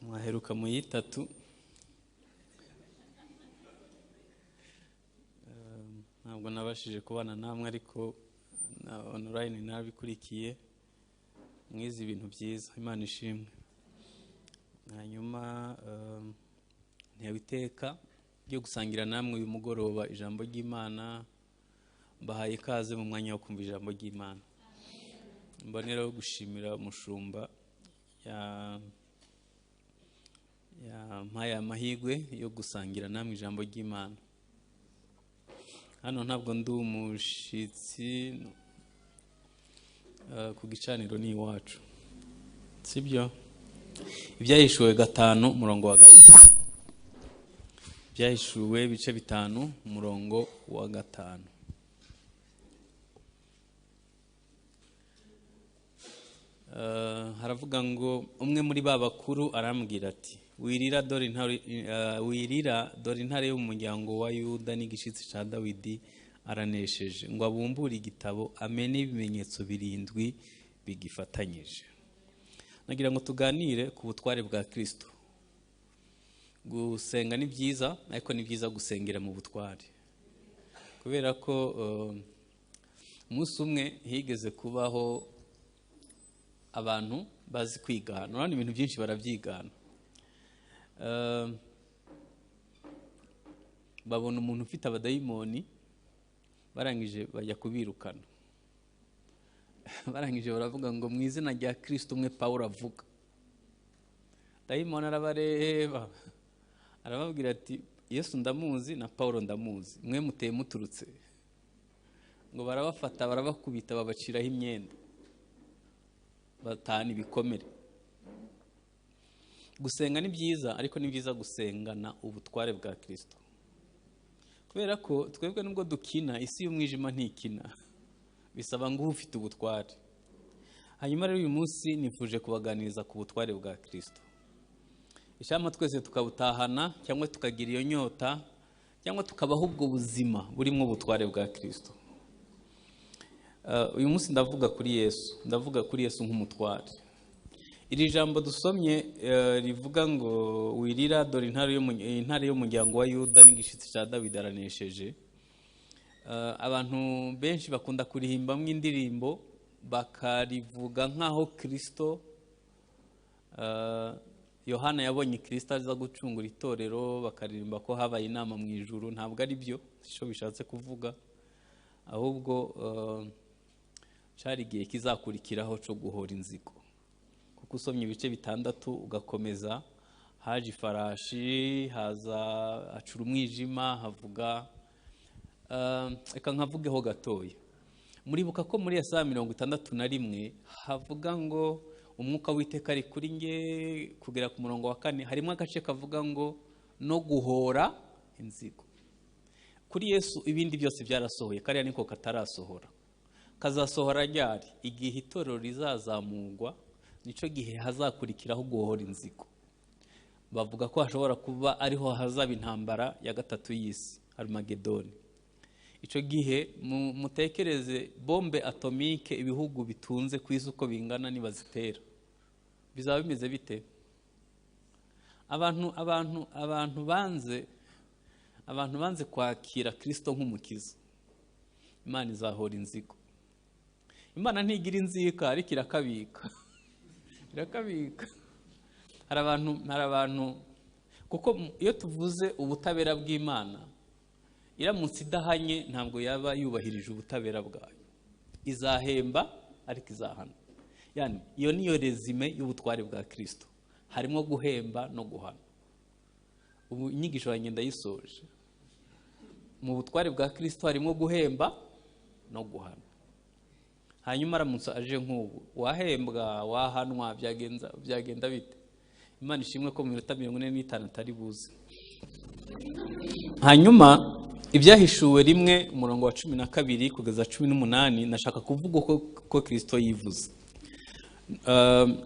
Mwaheruka mu yitatu. Ntabwo nabashije kubana namwe, ariko na online nabikurikiye, mwize ibintu byiza, Imana ishimwe. Hanyuma ntewe iteka ryo gusangira namwe uyu mugoroba ijambo ry'Imana. Bahaye ikaze mu mwanya wo kumva ijambo ry'Imana. Mboneraho gushimira umushumba yampaye amahirwe yo gusangira namwe ijambo ry'Imana. Hano ntabwo ndi umushitsi, ku gicaniro ni iwacu, sibyo? Ibyahishuwe 5 umurongo wa 5. Ibyahishuwe ibice 5 umurongo wa 5. Haravuga ngo umwe muri ba bakuru arambwira ati: wirira dore intare, wirira dore intare yo mu muryango wa Yuda n'igishitsi ca Dawidi aranesheje, ngo abumbure igitabo amene ibimenyetso 7 bigifatanyije. Nagira ngo tuganire ku butware bwa Kristo. Gusenga ni byiza, ariko ni byiza gusengera mu butware, kubera ko umunsi umwe higeze kubaho abantu bazi kwigana. Urabona ibintu byinshi barabyigana. Babona umuntu ufite abadayimoni, barangije bajya kubirukana. Barangije baravuga ngo mu izina rya Kristo umwe Paulo avuga. Dayimoni arabareba, arababwira ati: Yesu ndamuzi na Paulo ndamuzi, mwe muteye muturutse. Ngo barabafata barabakubita, babaciraho imyenda, batana ibikomere. Gusenga ni byiza, ariko ni byiza gusengana ubutware bwa Kristo, kubera ko twebwe nubwo dukina, isi y'umwijima ntikina, bisaba ngo ufite ubutware. Hanyuma rero uyu munsi nifuje kubaganiriza ku butware bwa Kristo. Icyampa twese tukabutahana, cyangwa tukagira iyo nyota, cyangwa tukabaho ubwo buzima burimo ubutware bwa Kristo. Uyu munsi ndavuga kuri Yesu, ndavuga kuri Yesu nk'umutware. Iri jambo dusomye rivuga ngo wirira dore intare y'umuryango wa Yuda n'igishitsi ca Dawidi aranesheje. Abantu benshi bakunda kurihimbamwo indirimbo, bakarivuga nkaho Kristo, Yohana yabonye Kristo aza gucungura itorero, bakaririmba ko habaye inama mu ijuru. Ntabwo ari byo, sicyo bishatse kuvuga, ahubwo cari igihe kizakurikiraho cyo guhora inzigo. Kuko usomye ibice 6 ugakomeza, haje ifarashi, haza acura umwijima, havuga reka nkavugeho gatoya. Muribuka ko muri Yesaya 61 havuga ngo umwuka w'Uwiteka ari kuri nge, kugera ku murongo wa 4 harimo agace kavuga ngo no guhora inzigo. Kuri Yesu ibindi byose byarasohoye, kariya niko katarasohora. Kazasohora ryari? Igihe itorero rizazamurwa, nico gihe hazakurikiraho guhora inzigo. Bavuga ko hashobora kuba ariho hazaba intambara ya 3 y'isi, Armagedoni. Ico gihe mutekereze bombe atomike ibihugu bitunze ku isi uko bingana nibazitera, bizaba bimeze bite? Abantu banze kwakira Kristo nk'umukiza, Imana izahora inzigo. Imana ntigira inzika, ariko irakabika. Irakabika. Hari abantu kuko iyo tuvuze ubutabera bw'Imana, iramutse idahanye ntabwo yaba yubahirije ubutabera bwayo. Izahemba ariko izahana. Yani iyo niyo resume y'ubutware bwa Kristo, harimo guhemba no guhana. Ubu inyigisho yanjye ndayisoje. Mu butware bwa Kristo harimo guhemba no guhana. Hanyuma aramutse aje nk'ubu, wahembwa wahanwa, byagenda bite? Imana ishimwe ko mu minota 45 atari buze. Hanyuma ibyahishuwe 1 umurongo wa 12 kugeza 18, nashaka kuvuga uko Kristo yivuze.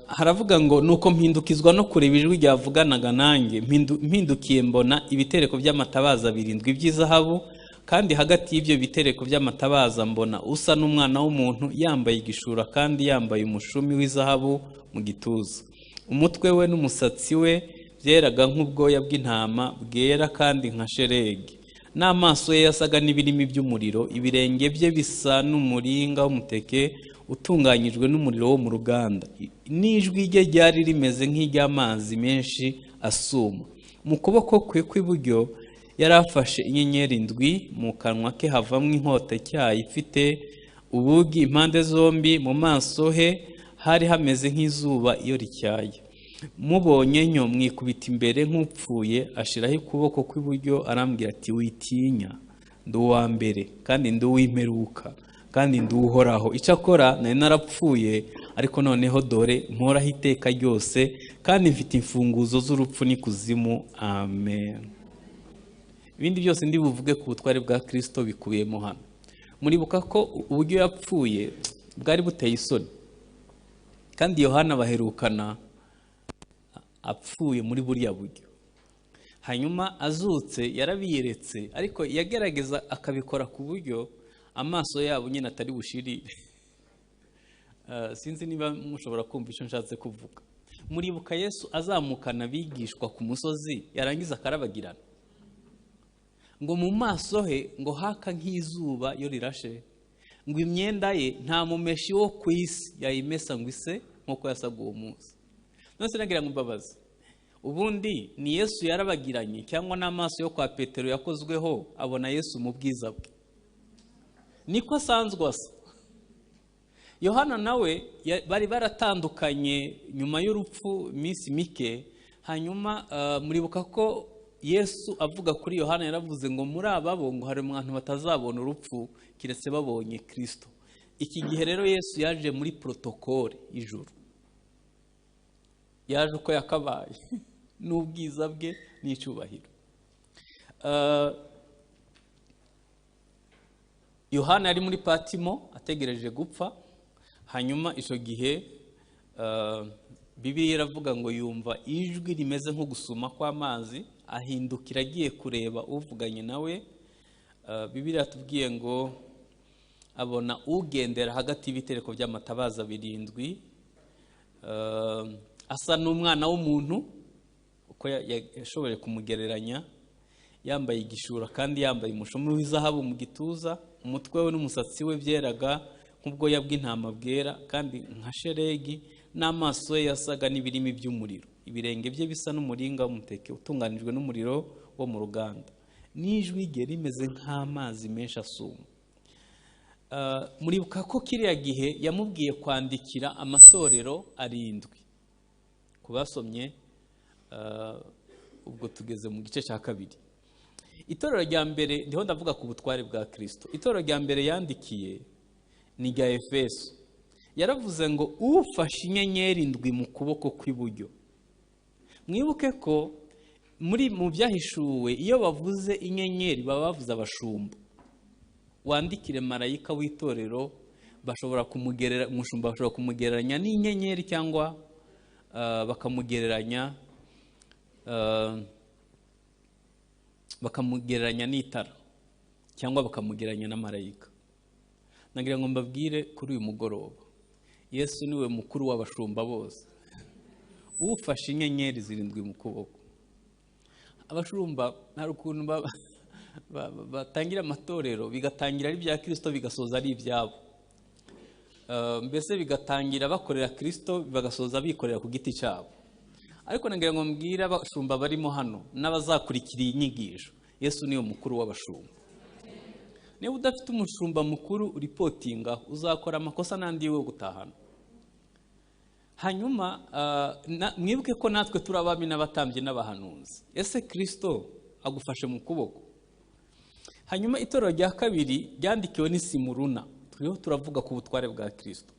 Haravuga ngo nuko mpindukizwa no kureba ijwi ryavuganaga nanjye, mpindukiye mbona ibitereko by'amatabaza 7 by'izahabu, kandi hagati y'ibyo bitereko by'amatabaza mbona usa n'umwana w'umuntu, yambaye igishura kandi yambaye umushumi w'izahabu mu gituza. Umutwe we n'umusatsi we byeraga nk'ubwoya bw'intama bwera kandi nka sheregi, n'amaso ye yasaga n'ibirimi by'umuriro, ibirenge bye bisa n'umuringa w'umuteke utunganyijwe n'umuriro wo mu ruganda, n'ijwi rye ryari rimeze nk'iry'amazi menshi asuma. Mu kuboko kwe kw'iburyo yari afashe inyenyeri ndwi, mu kanwa ke havamo inkota ityaye ifite ubugi impande zombi, mu maso he hari hameze nk'izuba iyo rityaye. Mubonye ntyo mwikubita imbere nk'upfuye, ashiraho ukuboko kw'iburyo arambwira ati: "Witinya, ndi uwa mbere kandi ndi uw'imperuka kandi ndi uhoraho. Icyakora nari narapfuye, ariko noneho dore mporaho iteka ryose, kandi mfite imfunguzo z'urupfu n'ikuzimu. Amen." Ibindi byose ndi buvuge ku butware bwa Kristo bikubiyemo hano. Muribuka ko uburyo yapfuye bwari buteye isoni, kandi Yohana baherukana apfuye muri buriya buryo. Hanyuma azutse yarabiyeretse, ariko yagerageza akabikora ku buryo amaso yabo nyine atari bushirire. Sinzi niba mushobora kumva icyo nshatse kuvuga. Muribuka Yesu azamukana abigishwa ku musozi, yarangiza akarabagirana, ngo mu maso he ngo haka nk'izuba iyo rirashe, ngo imyenda ye nta mumeshi wo ku isi yayimesa ngo ise nk'uko yasaga uwo munsi. None nagira ngo mbabaze, ubundi ni Yesu yarabagiranye cyangwa n'amaso yo kwa Petero yakozweho abona Yesu mu bwiza bwe? Niko asanzwe asa. Yohana nawe bari baratandukanye nyuma y'urupfu iminsi mike. Hanyuma muribuka ko Yesu avuga kuri Yohana yaravuze ngo muri ababo ngo hari abantu batazabona urupfu kiretse babonye Kristo. Iki gihe rero Yesu yaje muri protokole y'ijuru, yaje uko yakabaye n'ubwiza bwe n'icyubahiro. Yohana yari muri Patimo ategereje gupfa. Hanyuma icyo gihe Bibiliya iravuga ngo yumva ijwi rimeze nko gusuma kw'amazi, ahindukira agiye kureba uvuganye nawe. Bibiliya yatubwiye ngo abona ugendera hagati y'ibitereko by'amatabaza 7, asa n'umwana w'umuntu, uko yashoboye kumugereranya, yambaye igishura kandi yambaye umushumi w'izahabu mu gituza, umutwe we n'umusatsi we byeraga nk'ubwoya bw'intama bwera kandi nka sheregi, n'amaso ye yasaga n'ibirimi by'umuriro, ibirenge bye bisa n'umuringa w'umuteke utunganijwe n'umuriro wo mu ruganda, n'ijwi rye rimeze nk'amazi menshi asuma. Muribuka ko kiriya gihe yamubwiye kwandikira amatorero 7. Kubasomye ubwo tugeze mu gice cya 2. Itorero rya mbere, ndiho ndavuga ku butware bwa Kristo. Itorero rya mbere yandikiye ni rya Efeso. Yaravuze ngo ufashe inyenyeri ndwi mu kuboko kw'iburyo. Mwibuke ko muri mu byahishuwe iyo bavuze inyenyeri baba bavuze abashumba. Wandikire marayika w'itorero, bashobora kumugerera umushumba, bashobora kumugereranya n'inyenyeri cyangwa bakamugereranya n'itara cyangwa bakamugereranya na marayika. Nagira ngo mbabwire kuri uyu mugoroba, Yesu niwe mukuru w'abashumba bose, ufashe inyenyeri 7 mu kuboko. Abashumba hari ukuntu batangira amatorero bigatangira ari ibya Kristo bigasoza ari ibyabo. Mbese bigatangira bakorera Kristo bagasoza bikorera ku giti cyabo. Ariko nagira ngo mbwire abashumba barimo hano n'abazakurikira iyi nyigisho, Yesu niwe mukuru w'abashumba. Niba udafite umushumba mukuru uripotinga, uzakora amakosa n'andi yo gutahana. Hanyuma mwibuke ko natwe turi abami n'abatambyi n'abahanuzi. Ese Kristo agufashe mu kuboko? Hanyuma itorero rya 2 ryandikiwe ni Simuruna. Turiho turavuga ku butware bwa Kristo.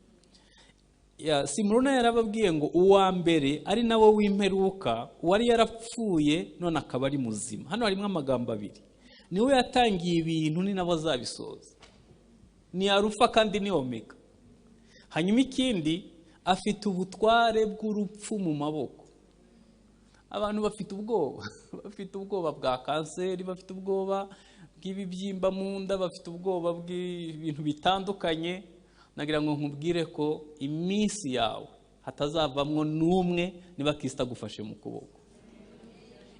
Simuruna yarababwiye ngo uwa mbere ari nawe w'imperuka, wari yarapfuye none akaba ari muzima. Hano harimo amagambo 2. Niwe yatangiye ibintu ni nabo azabisoza. Ni Arufa kandi ni Omega. Hanyuma ikindi, afite ubutware bw'urupfu mu maboko. Abantu bafite ubwoba, bafite ubwoba bwa kanseri, bafite ubwoba bw'ibibyimba mu nda, bafite ubwoba bw'ibintu bitandukanye. Nagira ngo nkubwire ko iminsi yawe Hatazavamwo n'umwe niba Kristo agufashe mu kuboko.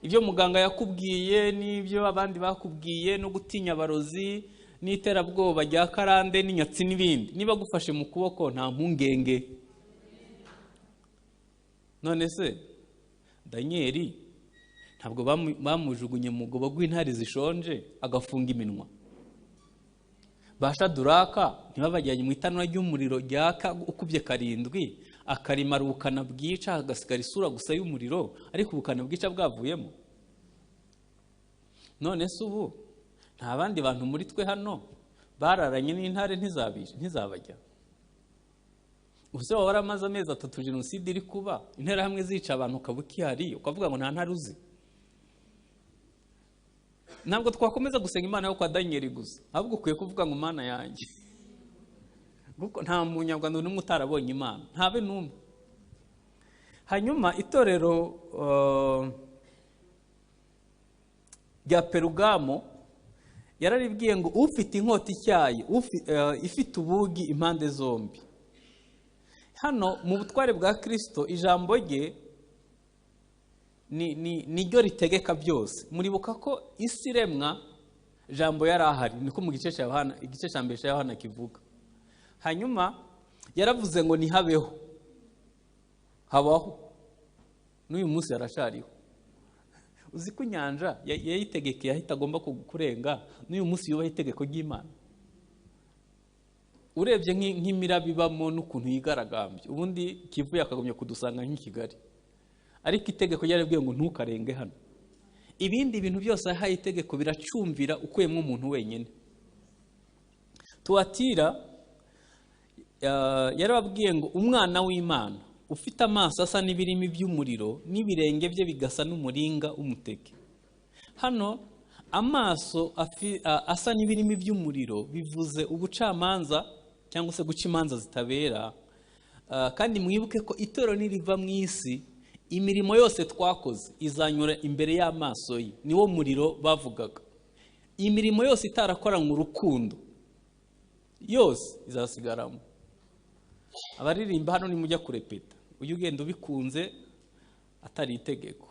Ibyo muganga yakubwiye n'ibyo abandi bakubwiye no gutinya abarozi n'iterabwoba rya karande n'inyatsi n'ibindi, niba agufashe mu kuboko nta mpungenge. None se Danieli ntabwo bamujugunye mu mwobo w'intare zishonje agafunga iminwa? Ba Shaduraka ntibabajyanye mu itanura ry'umuriro ryaka ukubye 7, akarimara ubukana bwica hagasigara isura gusa y'umuriro, ariko ubukana bwica bwavuyemo. None se ubu nta bandi bantu muri twe hano bararanye n'intare ntizabajya? Ubuse waba waramaze amezi 3 jenoside iri kuba, interahamwe zica abantu ukaba ukihari ukavuga ngo nta ntare uzi? Ntabwo twakomeza gusenga Imana yo kwa Danieli gusa, ahubwo ukwiye kuvuga ngo Mana yanjye, kuko nta munyarwanda n'umwe utarabonye Imana, ntabe n'umwe. Hanyuma itorero rya Perugamo yararibwiye ngo ufite inkota ityaye, ifite ubugi impande zombi. Hano mu butware bwa Kristo ijambo rye niryo ritegeka byose. Muribuka ko isi iremwa jambo yari ahari, niko mu gice cya Yohana, igice cya mbere cya Yohana kivuga. Hanyuma yaravuze ngo nihabeho, habaho. N'uyu munsi yarashariho. Uzi ko inyanja yayitegekeye ahita agomba kurenga, n'uyu munsi yubaha itegeko ry'Imana. Urebye nk'imiraba ibamo n'ukuntu yigaragambye, ubundi Kivu yakagomye kudusanga nk'i Kigali, ariko itegeko ryarabwiye ngo ntukarenge hano. Ibindi bintu byose ahaye itegeko biracumvira ukuyemo umuntu wenyine. Tuwatira yarababwiye ngo umwana w'Imana ufite amaso asa n'ibirimi by'umuriro n'ibirenge bye bigasa n'umuringa w'umuteke. Hano amaso asa n'ibirimi by'umuriro bivuze ubucamanza cyangwa se guca imanza zitabera. Kandi mwibuke ko itorero niriva mu isi, imirimo yose twakoze izanyura imbere y'amaso ye. Niwo muriro bavugaga. Imirimo yose itarakoranywe urukundo yose izasigaramo. Abaririmba hano nimujya kurepeta, ujye ugenda ubikunze atari itegeko.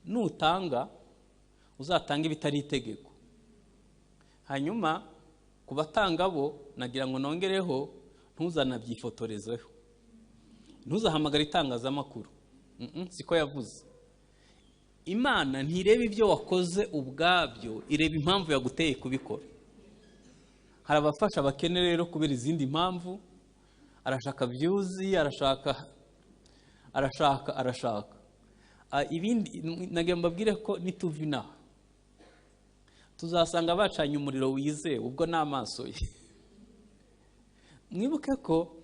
Nutanga uzatanga ibitari itegeko. Hanyuma ku batanga bo nagira ngo nongereho, ntuzanabyifotorezeho, ntuzahamagara itangazamakuru. Siko yavuze. Imana ntireba ibyo wakoze ubwabyo, ireba impamvu yaguteye kubikora. Hari abafasha abakene rero kubera izindi mpamvu, arashaka byuzi, arashaka arashaka arashaka ibindi. Nagira mbabwire ko nituva inaha tuzasanga bacanye umuriro wizewe, ubwo n'amaso ye. Mwibuke ko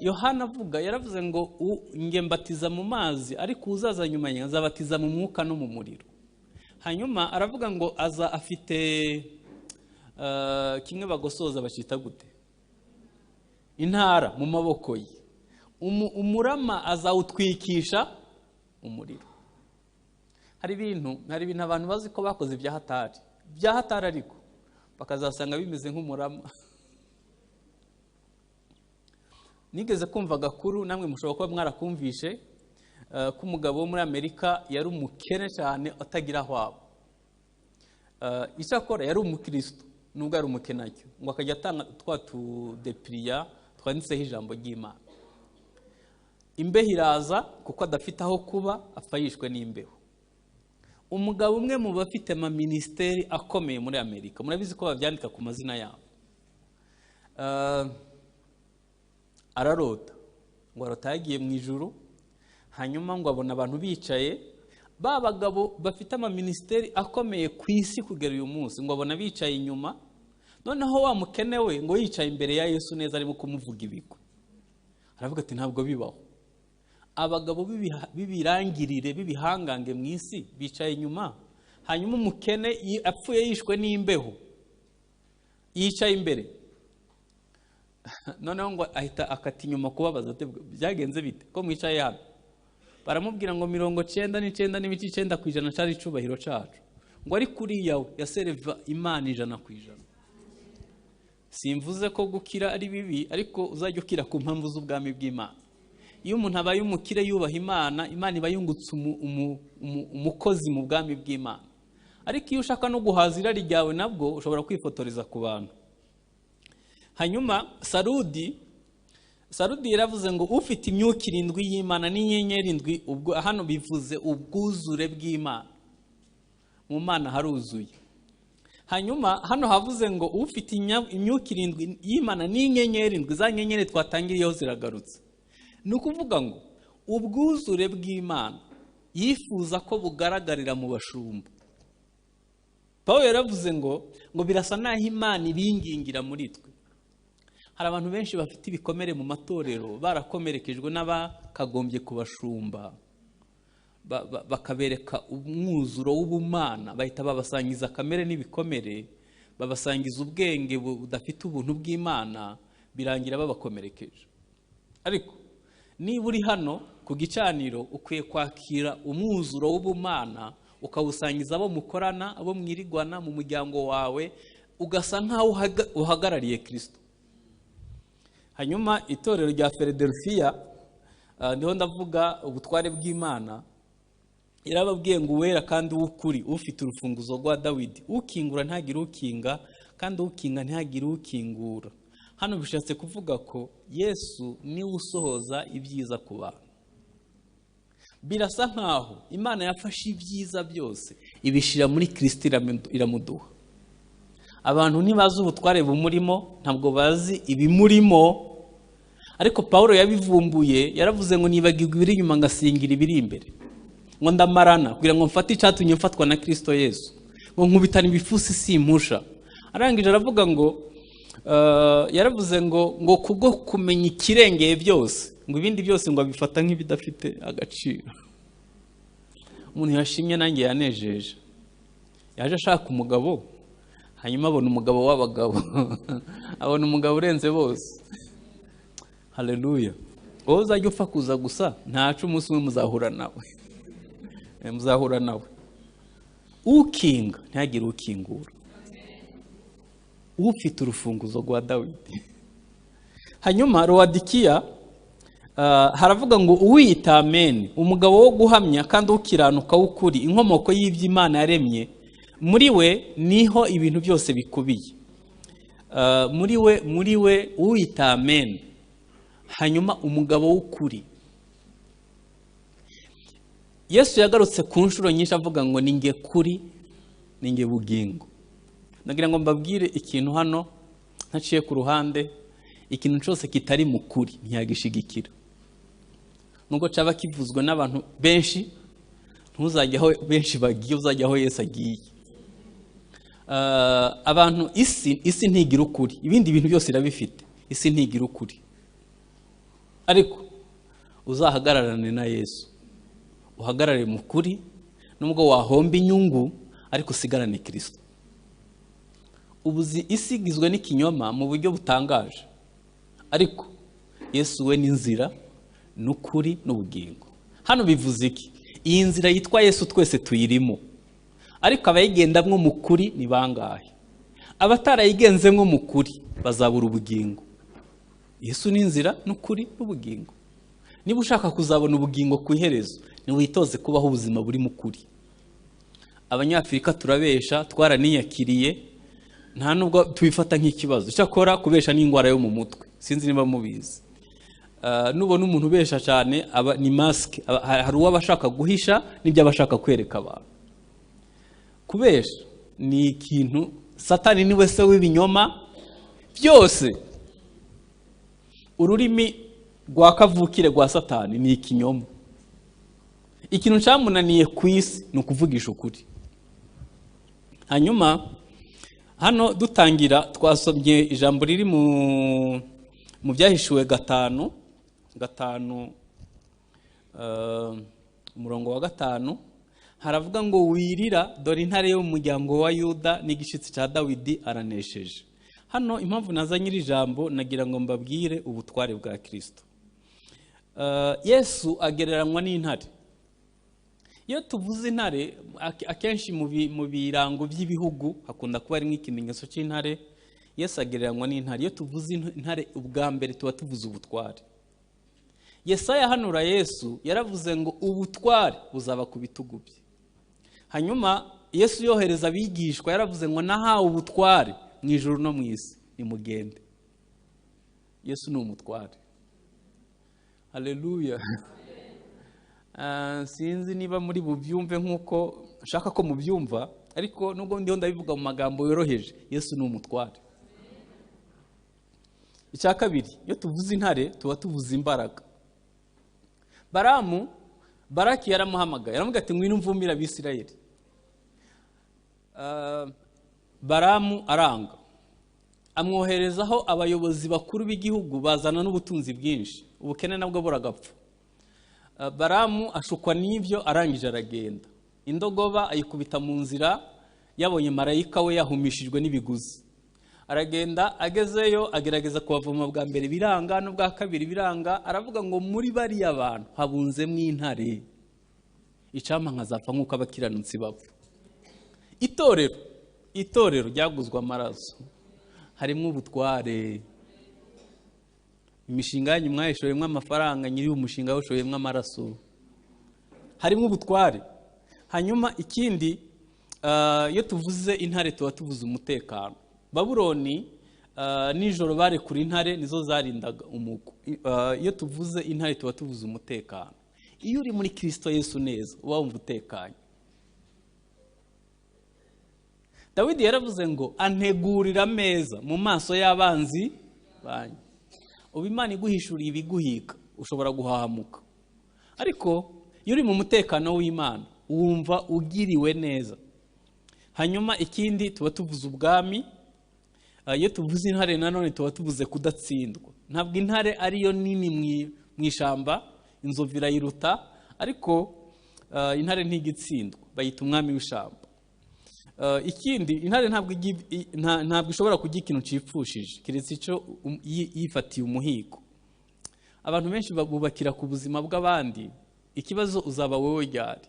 Yohana avuga, yaravuze ngo nge mbatiza mu mazi, ariko uzaza nyuma yanjye azabatiza mu mwuka no mu muriro. Hanyuma aravuga ngo aza afite kimwe bagosoza bacita gute, intara mu maboko ye, umurama azawutwikisha umuriro. Hari ibintu abantu bazi ko bakoze ibya hatari, ariko bakazasanga bimeze nk'umurama. Nigeze kumva agakuru, namwe mushobora kuba mwarakumvishe, ko umugabo wo muri Amerika yari umukene cyane atagira aho aba. Icyakora yari umukristo nubwo ari umukenacyo, ngo akajya atanga twa tudepiriya twanditseho ijambo ry'Imana. Imbeho iraza kuko adafite aho kuba, apfa yishwe n'imbeho. Umugabo umwe mu bafite amaministeri akomeye muri Amerika, murabizi ko babyandika ku mazina yabo, ararota ngo arota yagiye mu ijuru, hanyuma ngo abona abantu bicaye, ba bagabo bafite amaministeri akomeye ku isi kugera uyu munsi, ngo abona bicaye inyuma, noneho wa mukene we ngo yicaye imbere ya Yesu neza arimo kumuvuga ibigwi. Aravuga ati ntabwo bibaho. Abagabo b'ibirangirire b'ibihangange mu isi bicaye inyuma, hanyuma umukene apfuye yishwe n'imbeho yicaye imbere. Noneho ngo ahita akata inyuma kubabaza ati byagenze bite ko mwicaye hano? Baramubwira ngo 99.9% cyari icubahiro cacu, ngo ari kuriya we yasereva Imana 100%. Simvuze ko gukira ari bibi, ariko uzajya ukira ku mpamvu z'ubwami bw'Imana. Iyo umuntu abaye umukire yubaha Imana, Imana iba yungutse umukozi mu bwami bw'Imana. Ariko iyo ushaka no guhaza irari ryawe nabwo ushobora kwifotoreza ku bantu. Hanyuma Sarudi yaravuze ngo ufite imyuka irindwi y'Imana n'inyenyeri indwi, ubwo hano bivuze ubwuzure bw'Imana, mu Mana haruzuye. Hanyuma hano havuze ngo ufite imyuka irindwi y'Imana n'inyenyeri indwi, za nyenyeri twatangiriyeho ziragarutse. Ni ukuvuga ngo ubwuzure bw'Imana yifuza ko bugaragarira mu bashumba. Pawulo yaravuze ngo birasa naho Imana ibingingira muri twe. Hari abantu benshi bafite ibikomere mu matorero, barakomerekejwe n'abakagombye kubashumba, bakabereka umwuzuro w'ubumana, bahita babasangiza kamere n'ibikomere, babasangiza ubwenge budafite ubuntu bw'Imana, birangira babakomerekeje. Ariko niba uri hano ku gicaniro, ukwiye kwakira umwuzuro w'ubumana, ukawusangiza abo mukorana, abo mwirigwana mu muryango wawe, ugasa nkaho uhagarariye Kristo. Hanyuma itorero rya Philadelphia, niho ndavuga ubutware bw'Imana, irababwiye ngo uwera kandi w'ukuri, ufite urufunguzo rwa Dawidi, ukingura ntagire ukinga, kandi ukinga ntagire ukingura. Hano bishatse kuvuga ko Yesu niwe usohoza ibyiza ku bantu. Birasa nkaho Imana yafashe ibyiza byose ibishira muri Kristo iramuduha. Abantu ntibazi ubutware bumurimo, ntabwo bazi ibimurimo, ariko Pawulo yabivumbuye, yaravuze ngo nibagirwa ibiri inyuma ngasingira ibiri imbere, ngo ndamarana kugira ngo mfate icyatumye mfatwa na Kristo Yesu, ngo nkubitana ibifusi simpusha. Arangije aravuga ngo yaravuze ngo kubwo kumenya ikirengeye byose, ngo ibindi byose ngo abifata nk'ibidafite agaciro. Umuntu yashimye nanjye yanejeje, yaje ashaka umugabo, hanyuma abona umugabo w'abagabo, abona umugabo urenze bose. Haleluya. Wowe uzajya upfa kuza gusa, ntacu umunsi umwe muzahura nawe. Muzahura nawe. Ukinga ntihagire ukingura, ufite urufunguzo rwa Dawidi. Hanyuma Lawodikiya haravuga ngo uwiyita amen, umugabo wo guhamya kandi ukiranuka w'ukuri, inkomoko y'iby'Imana yaremye, muri we niho ibintu byose bikubiye. Muri we uwiyita amen, hanyuma umugabo w'ukuri. Yesu yagarutse ku nshuro nyinshi avuga ngo ninge kuri, ninge bugingo. Nagira ngo mbabwire ikintu hano ntaciye ku ruhande, ikintu cyose kitari mu kuri ntiyagishigikira. Nubwo cyaba kivuzwe n'abantu benshi, ntuzajya aho benshi bagiye, uzajya aho Yesu agiye. Abantu isi ntigira ukuri, ibindi bintu byose irabifite, isi ntigira ukuri. Ariko uzahagararane na Yesu, uhagarare mu kuri, nubwo wahomba inyungu, ariko usigarane Kristo. Ubuzi isi igizwe n'ikinyoma mu buryo butangaje, ariko Yesu we n'inzira n'ukuri n'ubugingo. Hano bivuze iki? Iyi nzira yitwa Yesu twese tuyirimo, ariko abayigendamwo mu kuri ni bangahe? Abatarayigenzemwo mu kuri bazabura ubugingo. Yesu ni inzira n'ukuri n'ubugingo. Niba ushaka kuzabona ubugingo ku iherezo, niwitoze kubaho ubuzima buri mu kuri. Abanyafurika turabesha, twaraniyakiriye, nta nubwo tubifata nk'ikibazo. Cyakora kubesha ni indwara yo mu mutwe, sinzi niba mubizi. Nubona umuntu ubesha cyane aba ni mask, hari uwo abashaka guhisha n'ibyo abashaka kwereka abantu. Kubesha ni ikintu Satani niwe se w'ibinyoma byose. Ururimi rwa kavukire rwa Satani ni ikinyoma. Ikintu cyamunaniye ku isi ni ukuvugisha ukuri. Hanyuma hano dutangira twasomye ijambo riri mu byahishuwe 5 umurongo wa 5, haravuga ngo wirira, dore intare yo mu muryango wa Yuda n'igishitsi cya Dawidi aranesheje. Hano impamvu nazanye iri jambo nagira ngo mbabwire ubutware bwa Kristo. Yesu agereranywa n'intare. Iyo tuvuze intare, akenshi mu birango by'ibihugu hakunda kuba ari nk'ikimenyetso cy'intare. Yesu agereranywa n'intare. Iyo tuvuze intare ubwa mbere tuba tuvuze ubutware. Yesaya ahanura Yesu yaravuze ngo ubutware buzaba ku bitugu bye. Hanyuma Yesu yohereza abigishwa yaravuze ngo nahawe ubutware mu ijuru no mu isi, nimugende. Yesu ni umutware. Haleluya. Sinzi niba muri bubyumve nkuko nshaka ko mubyumva, ariko nubwo ndiho ndabivuga mu magambo yoroheje, Yesu ni umutware. Icya kabiri, iyo tuvuze intare tuba tuvuze imbaraga. Baramu, Baraki yaramuhamagaye aramubwira ati ngwino umvumire Abisirayeli. Baramu aranga, amwoherezaho abayobozi bakuru b'igihugu bazana n'ubutunzi bwinshi, ubukene nabwo buragapfa. Baramu ashukwa n'ibyo, arangije aragenda. Indogoba ayikubita mu nzira, yabonye marayika we yahumishijwe n'ibiguzi. Aragenda, agezeyo agerageza kubavoma bwa mbere biranga, n'ubwa kabiri biranga, aravuga ngo muri bariya bantu habunzemo intare, icampa nkazapfa nk'uko abakiranutsi bapfa. Itorero ryaguzwe amaraso, harimo ubutware. Imishinga yanyu mwayishoyemo amafaranga, nyiri umushinga washoyemo amaraso, harimo ubutware. Hanyuma ikindi, iyo tuvuze intare tuba tuvuze umutekano. Babuloni nijoro barekura intare, nizo zarindaga umugo. Iyo tuvuze intare tuba tuvuze umutekano. Iyo uri muri Kristo Yesu neza uba wumva utekanye. Dawidi yaravuze ngo antegurira ameza mu maso y'abanzi banjye. Ubu Imana iguhishuriye ibiguhiga ushobora guhahamuka, ariko iyo uri mu mutekano w'Imana wumva ugiriwe neza. Hanyuma ikindi, tuba tuvuze ubwami. Iyo tuvuze intare nanone tuba tuvuze kudatsindwa. Ntabwo intare ariyo nini mu ishyamba, inzovu irayiruta, ariko intare ntigitsindwa, bayita umwami w'ishyamba. Ikindi, intare ntabwo ishobora kurya ikintu cipfushije, keretse icyo yifatiye umuhigo. Abantu benshi bubakira ku buzima bw'abandi, ikibazo uzaba wowe ryari.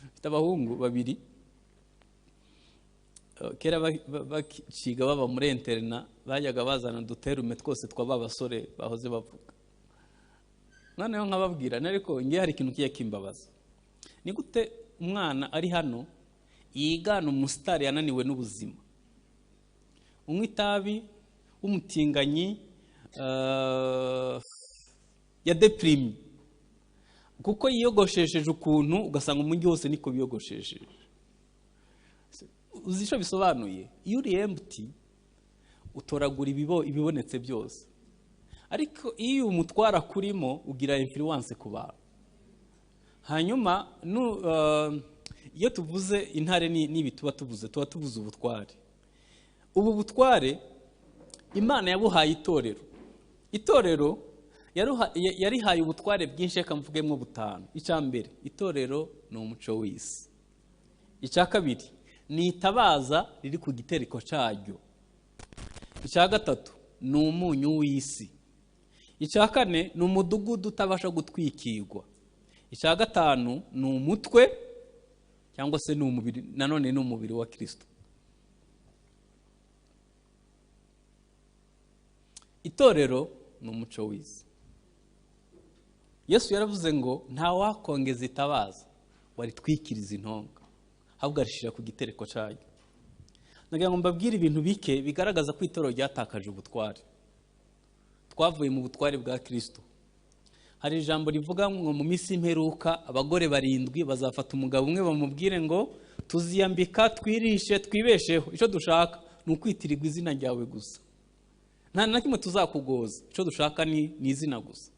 Mfite abahungu babiri, kera bakiga baba muri interna, bajyaga bazana uduterume twose tw'aba basore bahoze bavuga. Noneho nkababwira, ariko ngiye hari ikintu kiya kimbabaza. Ni gute umwana ari hano yigana umusitari yananiwe n'ubuzima, unywa itabi, w'umutinganyi, ya deprime, kuko yiyogoshesheje ukuntu ugasanga umujyi wose niko biyogoshesheje. Uzi icyo bisobanuye? Iyo uri empty utoragura ibibonetse byose, ariko iyo umutwara kurimo ugira influence ku bantu. Hanyuma iyo tuvuze intare n'ibi tuba tuvuze ubutware. Ubu butware Imana yabuhaye itorero. Itorero yarihaye ubutware bwinshi, reka mvugemo butanu. Icya mbere, itorero ni umuco w'isi. Icya kabiri, ni itabaza riri ku gitereko cyaryo. Icya gatatu, ni umunyu w'isi. Icya kane, ni umudugudu utabasha gutwikirwa. Icya gatanu, ni umutwe cyangwa se ni umubiri, nanone ni umubiri wa Kristo. Itorero ni umuco w'isi. Yesu yaravuze ngo nta wakongeza itabaza waritwikiriza intonga, ahubwo arishira ku gitereko cyayo. Nagira ngo mbabwire ibintu bike bigaragaza ko itorero ryatakaje ubutware. Twavuye mu butware bwa Kristo. Hari ijambo rivuga ngo mu minsi imperuka abagore 7 bazafata umugabo umwe bamubwire ngo tuziyambika, twirishe, twibesheho, icyo dushaka ni ukwitirirwa izina ryawe gusa, nta na kimwe tuzakugoza, icyo dushaka ni izina gusa.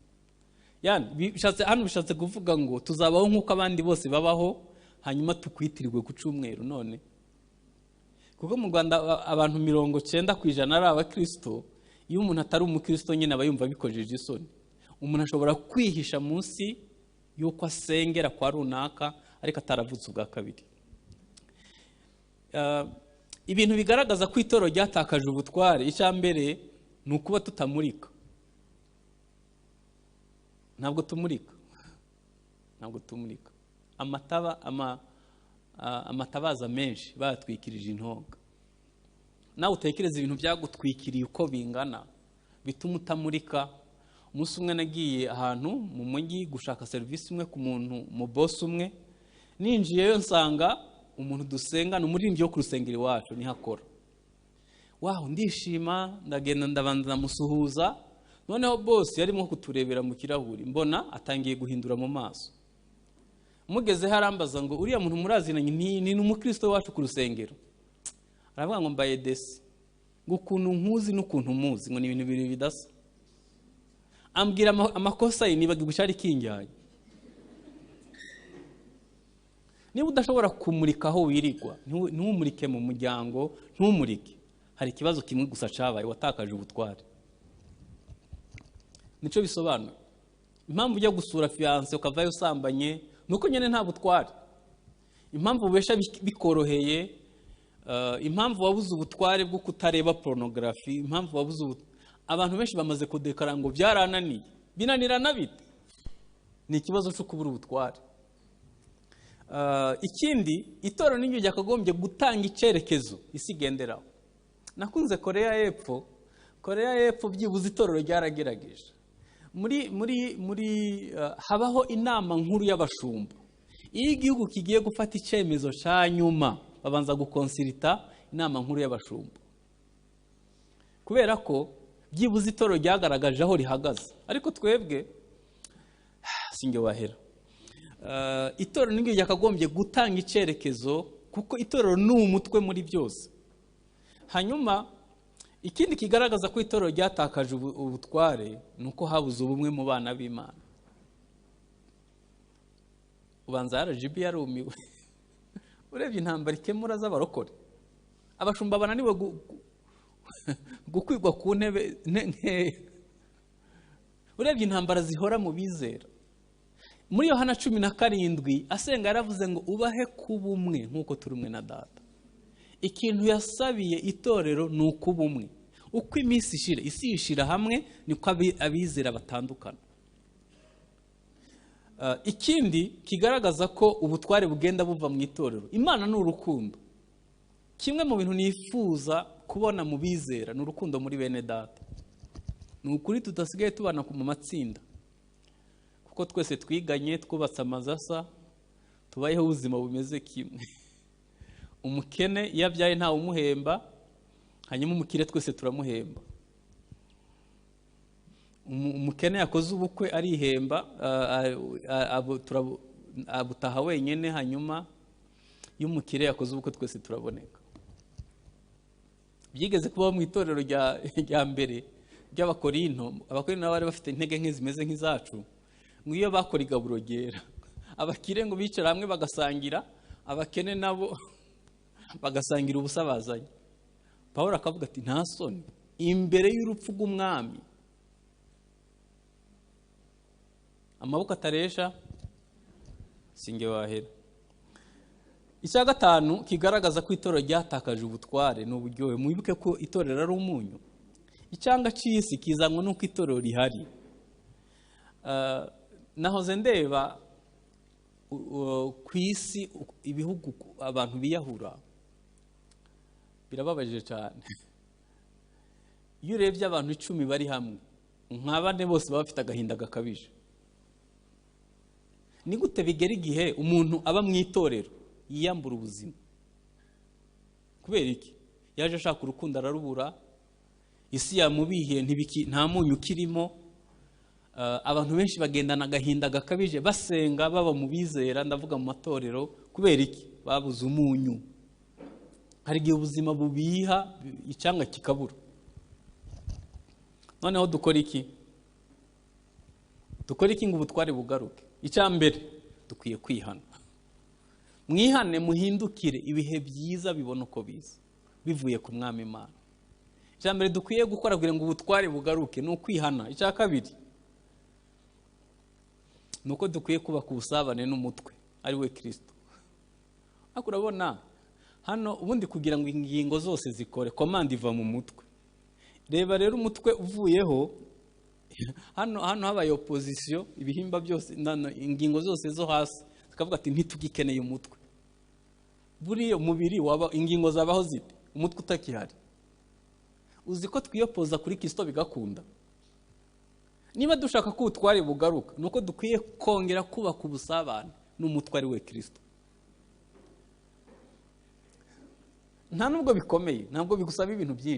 Yani hano bishatse kuvuga ngo tuzabaho nk'uko abandi bose babaho, hanyuma tukwitirirwe ku cyumweru. None kuko mu Rwanda abantu 90% ari abakristo, iyo umuntu atari umukristo nyine aba yumva bikojeje isoni. Umuntu ashobora kwihisha munsi y'uko asengera kwa runaka ariko ataravutse ubwa kabiri. Ibintu bigaragaza ko itorero ryatakaje ubutware, icya mbere ni ukuba tutamurika. Ntabwo tumurika, ntabwo tumurika. Amatabaza menshi bayatwikirije intonga. Nawe utekereza ibintu byagutwikiriye uko bingana, Bituma utamurika. Umunsi umwe nagiye ahantu mu mujyi gushaka serivisi imwe ku muntu, mu boss umwe. Ninjiyeyo nsanga umuntu dusenga ni umuririmbyi wo ku rusengero iwacu, niho akora. Waho ndishima, ndagenda ndabanza ndamusuhuza. Noneho boss yarimo kuturebera mu kirahuri, mbona atangiye guhindura mu maso. Mugeze harambaza ngo uriya muntu murazinanye ni umukristo wacu ku rusengero. Aravuga ngo mbaye desi, ngo ukuntu nkuzi n'ukuntu muzi, ngo ni ibintu bibiri bidasa. Ambwira amakosa ye, nibagirwa icyari kinjyanye. Niba udashobora kumurika aho wirigwa, ntumurike mu muryango, ntumurike. Hari ikibazo kimwe gusa cyabaye, watakaje ubutware. Nico bisobanura. Impamvu ujya gusura fiancé ukavayo usambanye nuko nyene nta butware. Impamvu ubesha bikoroheye, impamvu wabuze ubutware bwo kutareba pornography, impamvu wabuze abantu benshi bamaze kudekara ngo byarananiye. Binanirana bite? Ni ikibazo cyo kubura ubutware. Ikindi, itorero n'iryo ryakagombye gutanga icerekezo isi igenderaho. Nakunze Korea y'Epfo. Korea y'Epfo byibuze itorero ryaragerageje. Muri muri muri habaho inama nkuru y'abashumba. Iyo igihugu kigiye gufata icyemezo cya nyuma, babanza gukonsilita inama nkuru y'abashumba. Kubera ko byibuze itorero ryagaragaje aho rihagaze. Ariko twebwe singe wahera. Itorero n'iryo ryakagombye gutanga icerekezo, kuko itorero ni umutwe muri byose. Hanyuma ikindi kigaragaza ko itorero ryatakaje ubutware nuko habuze ubumwe mu bana b'Imana. Ubanza RGB yarumiwe. Urebye intambara ikemura z'abarokore, abashumba bananiwe gukwigwa ku ntebe nkeya. Urebye intambara zihora mu bizera. Muri Yohana 17 asenga yaravuze ngo ubahe kuba umwe nk'uko turi umwe na Data. Ikintu yasabiye itorero ni ukuba umwe. Uko iminsi ishira, isi yishira hamwe, niko abizera batandukana. Ikindi kigaragaza ko ubutware bugenda buva mu itorero, Imana ni urukundo. Kimwe mu bintu nifuza kubona mu bizera ni urukundo muri bene Data. Ni ukuri tudasigaye tubana mu matsinda, kuko twese twiganye, twubatse amazu asa, tubayeho ubuzima bumeze kimwe. Umukene iyo abyaye ntawe umuhemba, hanyuma umukire twese turamuhemba. Umukene yakoze ubukwe arihemba, abutaha wenyine, hanyuma iyo umukire yakoze ubukwe twese turaboneka. Byigeze kubaho mu itorero rya mbere ry'Abakorinto. Abakorinto nabo bari bafite intege nke zimeze nk'izacu, ngo iyo bakora igaburo ryera, abakire ngo bicara hamwe bagasangira, abakene nabo bagasangira ubusa bazanye. Pawulo akavuga ati nta soni imbere y'urupfu rw'umwami, amaboko ataresha singe wahera. Icya gatanu kigaragaza ko itorero ryatakaje ubutware ni uburyohe. Mwibuke ko itorero ari umunyu. Icyanga cy'isi kizanwa nuko itorero rihari. Nahoze ndeba ku isi ibihugu abantu biyahura, birababaje cyane. Iyo urebye abantu 10 bari hamwe, nka bane bose baba bafite agahinda gakabije. Ni gute bigera igihe umuntu aba mu itorero yiyambura ubuzima? Kubera iki? Yaje ashaka urukundo ararubura, isi yamubihiye, nta munyu ukirimo. Abantu benshi bagendana agahinda gakabije, basenga baba mu bizera, ndavuga mu matorero. Kubera iki? Babuze umunyu. Hari igihe ubuzima bubiha icyanga kikabura. Noneho dukora iki? Dukora iki ngo ubutware bugaruke? Icya mbere, dukwiye kwihana. Mwihane, muhindukire, ibihe byiza bibona uko biza bivuye ku Mwami Imana. Icya mbere dukwiye gukora kugira ngo ubutware bugaruke ni ukwihana. Icya kabiri ni uko dukwiye kubaka ubusabane n'umutwe ari we Kristo. Ariko urabona hano ubundi kugira ngo ingingo zose zikore, komanda iva mu mutwe. Reba rero umutwe uvuyeho, hano habaye opposition, ibihimba byose, ingingo zose zo hasi zikavuga ati ntitugikeneye umutwe. Buriya umubiri waba ingingo zabaho zite umutwe utakihari? Uzi ko twiyopoza kuri Kristo bigakunda. Niba dushaka ko ubutware bugaruka, ni uko dukwiye kongera kubaka ubusabane n'umutwe ari we Kristo. Nta nubwo bikomeye, ntabwo bigusaba ibintu byinshi.